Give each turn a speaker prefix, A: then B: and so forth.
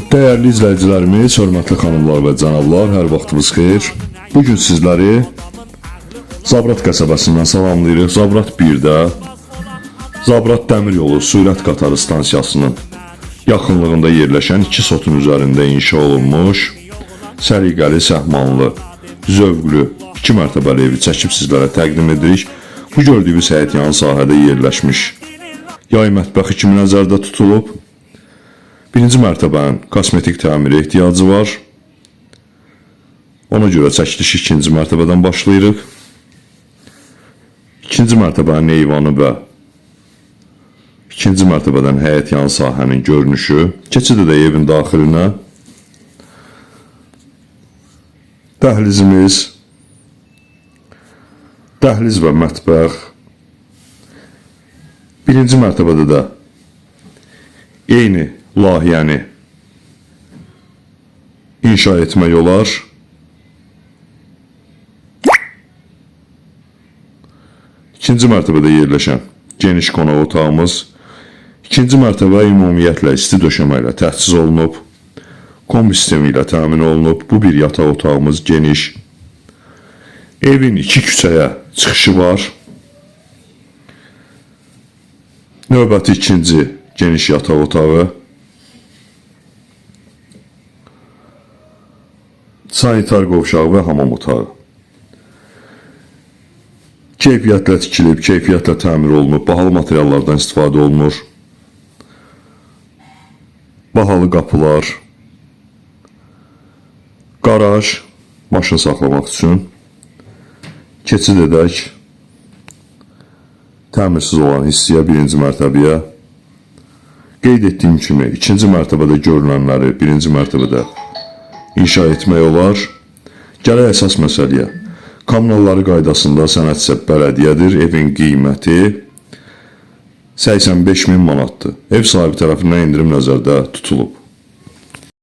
A: Dəyərli izləyicilərimiz, hörmətli xanımlar və cənablar, hər vaxtınız xeyir. Bu gün sizləri Zabrat qəsəbəsindən salamlayırıq. Zabrat 1-də Zabrat dəmir yolu sürət qatarı stansiyasının yaxınlığında yerləşən 2 sotun üzərində inşa olunmuş səliqəli, səhmanlı, zövqlü 2 mərtəbəli evi çəkib sizlərə təqdim edirik. Bu gördüyünüz həyətyan sahədə yerləşmiş yay mətbəxi kimi nəzərdə tutulub. Birinci mərtəbənin kosmetik təmirə ehtiyacı var. Ona görə çəkilişi ikinci mərtəbədən başlayırıq. İkinci mərtəbənin eyvanı və ikinci mərtəbədən həyət yan sahənin görünüşü. Keçid edək evin daxilinə. Dəhlizimiz, dəhliz və mətbəx. Birinci mərtəbədə də eyni layihəni inşa etmək olar. İkinci mərtəbədə yerləşən geniş qonaq otağımız. İkinci mərtəbə ümumiyyətlə isti döşəmə ilə təchiz olunub. Kombi sistemi ilə təmin olunub. Bu bir yataq otağımız geniş. Evin iki küçəyə çıxışı var. Növbəti ikinci geniş yataq otağı. Sanitar qovşağı və hamam otağı. Keyfiyyətlə tikilib, keyfiyyətlə təmir olunub, bahalı materiallardan istifadə olunur. Bahalı qapılar, qaraj, maşın saxlamaq üçün. Keçid edək. Təmirsiz olan hissəyə, birinci mərtəbəyə. Qeyd etdiyim kimi, ikinci mərtəbədə görünənləri birinci mərtəbədə inşa etmək olar. Gələk əsas məsələyə. Kommunalları qaydasında sənəd isə bələdiyyədir. Evin qiyməti 85 min manatdır. Ev sahibi tərəfindən endirim nəzərdə tutulub.